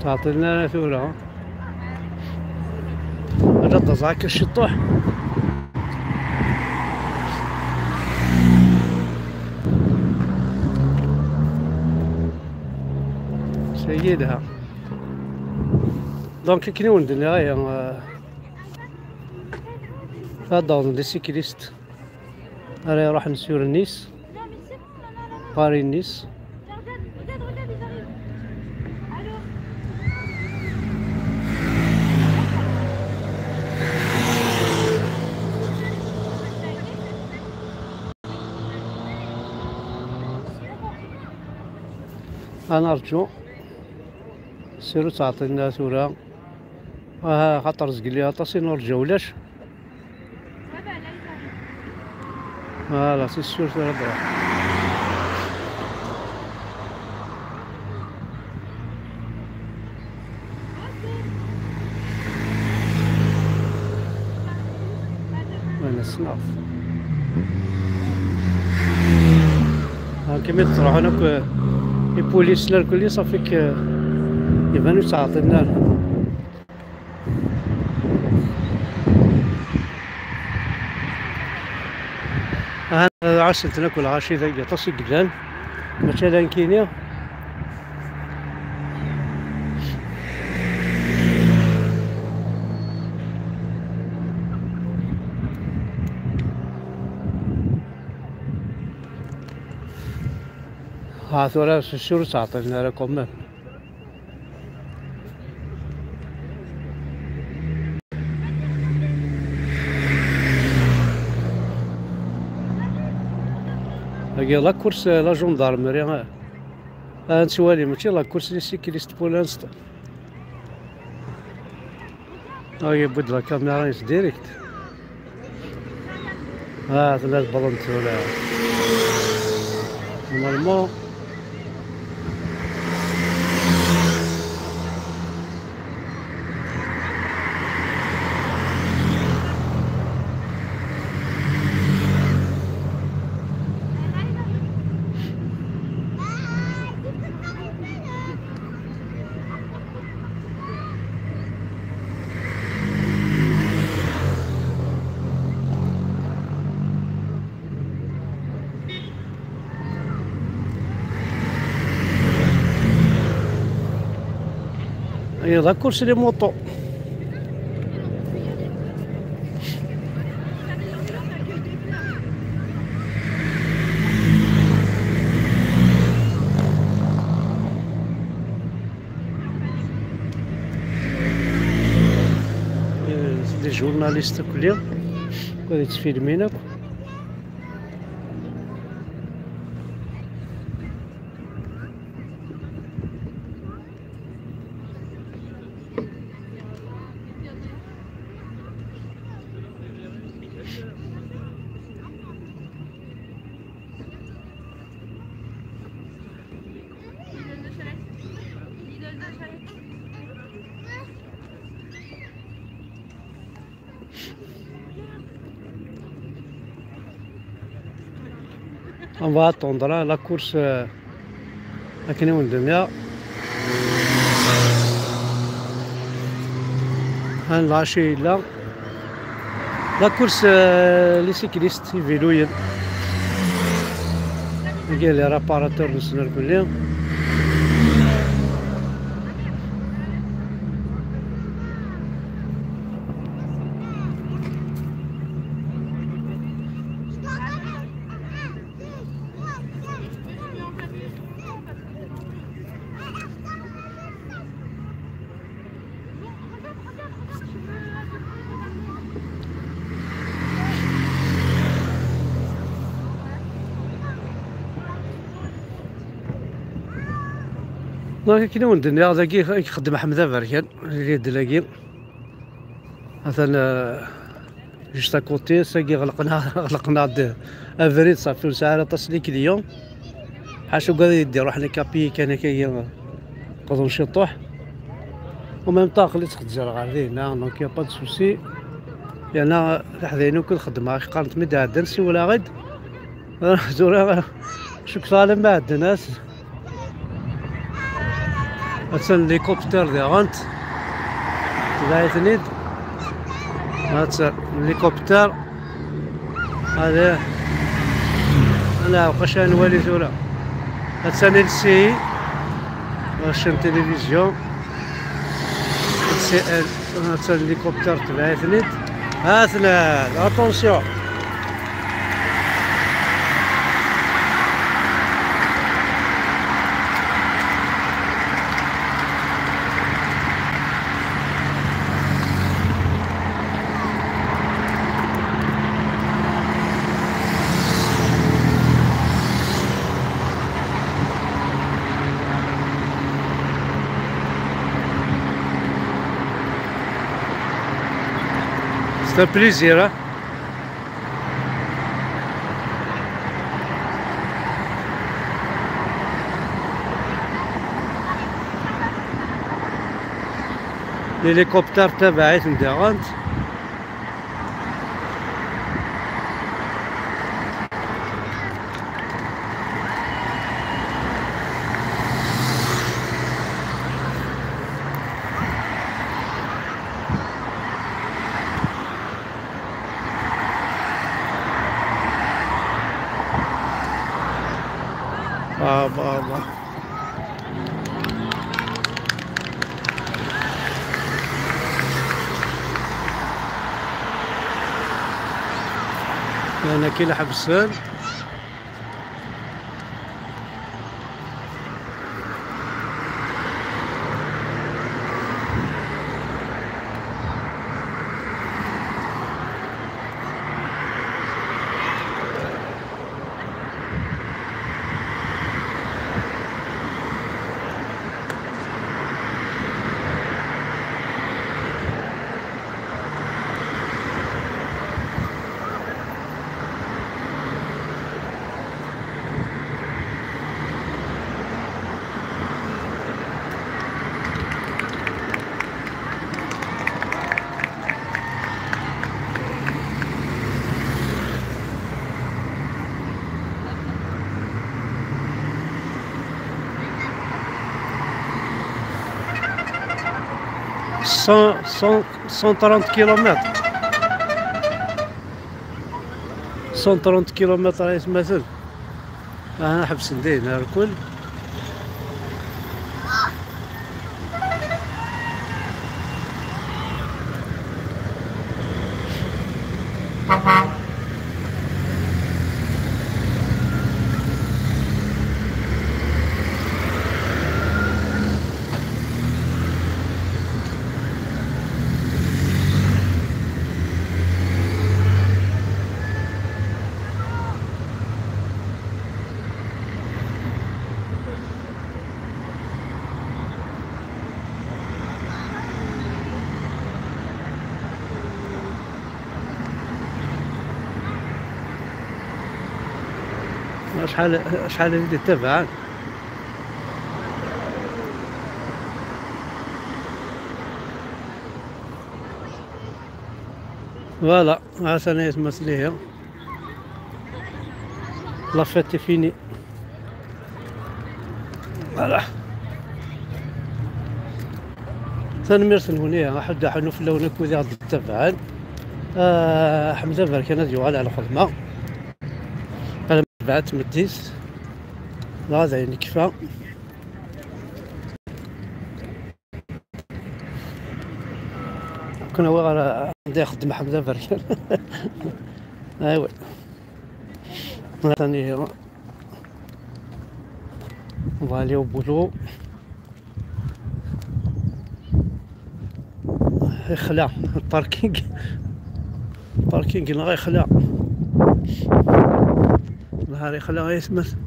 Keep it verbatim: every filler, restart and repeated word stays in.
Ur ttɛeṭṭilen ara tura. Ad d-aẓeɣ akka ciṭuḥ. Sagi yelha. Donc, akken i wen-d-nniɣ, ihi, euh, ad d-awḍen les cyclistes ara iruḥen sur Nice, Paris Nice. Ad nerǧu. Sir ur ttɛeṭṭilen ara tura. Aha, xaṭer zgelli aṭas i nurǧa ulac. Voilà, c'est sûr, c'est vrai. Voilà, c'est grave. Imi d-ttruḥun akk, eh, ipulisen irkelli, ṣafi k-, eh, iban ur ttɛeṭṭilen ara. Aha, ɛassen-ten akk lɣaci dagi, aṭas i yellan, mačči ala nekkini. Ha, tura s-, ur ttɛeṭṭilen ara quand même. Agi la course, la gendarmerie, ah, ah, nettwali, mačči la course les cyclistes pour l'instant. Ah, yewwi-d la caméra-ines direct. Ah, tella tbelent tura. Normalement. Iḍ akk ur sli muṭu. Des journalistes akk lli, ad yettfilmin akk. On va attendre, hein, la course, euh, akken i wen-d-nniɣ. Ha lɣaci yella. La course, euh, les cyclistes, iviluyen. Agi les réparateurs-nsen irkelli. Donc, akken i wen-d-nniɣ, dagi i ixeddem Ḥmed Aberkan, di dagi. Atan, euh, juste à côté, sagi ɣelqen-, ɣelqen-aɣ-d abrid, ṣafi ur nesɛi ara aṭas n les clients. Ḥaca ugad ad d-iruḥ nekk apiyi kan akkagi, qḍen ciṭuḥ. En même temps, aql-i ttxezzreɣ ɣer dinna, donc y a pas de souci. Yerna tiḥdayin akk i xeddmeɣ, ak qqarent mi d-ɛeddan, siwel-aɣ-d. Tura, cukkeɣ alamma ɛeddan-as. Attan l'hélicoptère daɣen. Tebɛ-iten-id. Attan l'hélicoptère. Hadi. Ala, uqac ad nwali tura. Attan L C I. La chaîne télévision. L C L. Attan l'hélicoptère tebɛ-iten-id. Atnan, attention. C'est un plaisir, hein. L'hélicoptère tabaɛit n daɣen. Ah, bah, bah. Llan akkin ḥebsen. Cent, cent, cent trente kilomètres. Cent trente kilomètres ay atmaten. Ah, ḥebsen dayen ar kul. Acḥal, acḥal i d-ittabaɛen. Voilà, ha-t-an ayetma-s ihi. La fête est finie. Voilà. Tanemmirt-nwen, ihi, aḥuddu aḥunnu fell-awen akk wid i ɣ-d-ittabaɛen. Ah, Ḥmed Aberkan ad yuɣal ar lxedma. Alamma tebɛa tmeddit. Dɣa d ayen ikfa. Akken awiɣ ara anda ixeddem Ḥmed Aberkan. Aywa. Atan ihi. On va aller au boulot. Ixla, parking. Parking neɣ ixla. Nahar ixla ay atmaten.